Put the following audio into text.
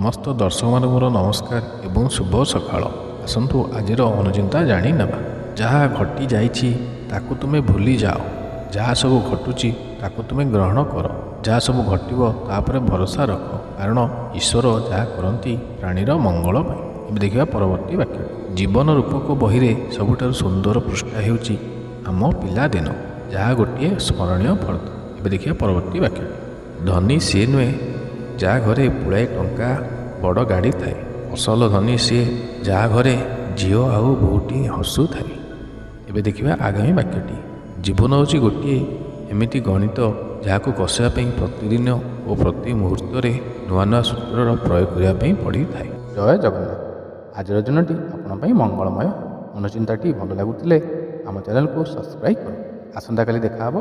ସମସ୍ତ ଦର୍ଶକମାନଙ୍କୁ ମୋର ନମସ୍କାର ଏବଂ ଶୁଭ ସକାଳ। ଆସନ୍ତୁ ଆଜିର ଅନୁଚିନ୍ତା ଜାଣିନେବା। ଯାହା ଘଟି ଯାଇଛି ତାକୁ ତୁମେ ଭୁଲି ଯାଅ। ଯାହା ସବୁ ଘଟୁଛି ତାକୁ ତୁମେ ଗ୍ରହଣ କର। ଯାହା ସବୁ ଘଟିବ ତାପରେ ଭରସା ରଖ, କାରଣ ଈଶ୍ୱର ଯାହା କରନ୍ତି ପ୍ରାଣୀର ମଙ୍ଗଳ ପାଇଁ। ଏବେ ଦେଖିବା ପରବର୍ତ୍ତୀ ବାକ୍ୟ। ଜୀବନ ରୂପକ ବହିରେ ସବୁଠାରୁ ସୁନ୍ଦର ପୃଷ୍ଠା ହେଉଛି ଆମ ପିଲାଦିନ, ଯାହା ଗୋଟିଏ ସ୍ମରଣୀୟ ଫର୍ଦ୍ଦ। ଏବେ ଦେଖିବା ପରବର୍ତ୍ତୀ ବାକ୍ୟ। ଧନୀ ସିଏ ନୁହେଁ ଯାହା ଘରେ ପୁଳାଏ ଟଙ୍କା, ବଡ଼ ଗାଡ଼ି ଥାଏ। ଅସଲ ଧନୀ ସିଏ ଯାହା ଘରେ ଝିଅ ଆଉ ବୋହୂଟି ହସୁଥାଏ। ଏବେ ଦେଖିବା ଆଗାମୀ ବାକ୍ୟଟି। ଜୀବନ ହେଉଛି ଗୋଟିଏ ଏମିତି ଗଣିତ ଯାହାକୁ କଷିବା ପାଇଁ ପ୍ରତିଦିନ ଓ ପ୍ରତି ମୁହୂର୍ତ୍ତରେ ନୂଆ ନୂଆ ସୂତ୍ରର ପ୍ରୟୋଗ କରିବା ପାଇଁ ପଡ଼ିଥାଏ। ଜୟ ଜଗନ୍ନାଥ। ଆଜିର ଦିନଟି ଆପଣଙ୍କ ପାଇଁ ମଙ୍ଗଳମୟ ହେଉ। ଅନୁଚିନ୍ତାଟି ଭଲ ଲାଗୁଥିଲେ ଆମ ଚ୍ୟାନେଲକୁ ସବସ୍କ୍ରାଇବ୍ କରନ୍ତୁ। ଆସନ୍ତାକାଲି ଦେଖାହେବ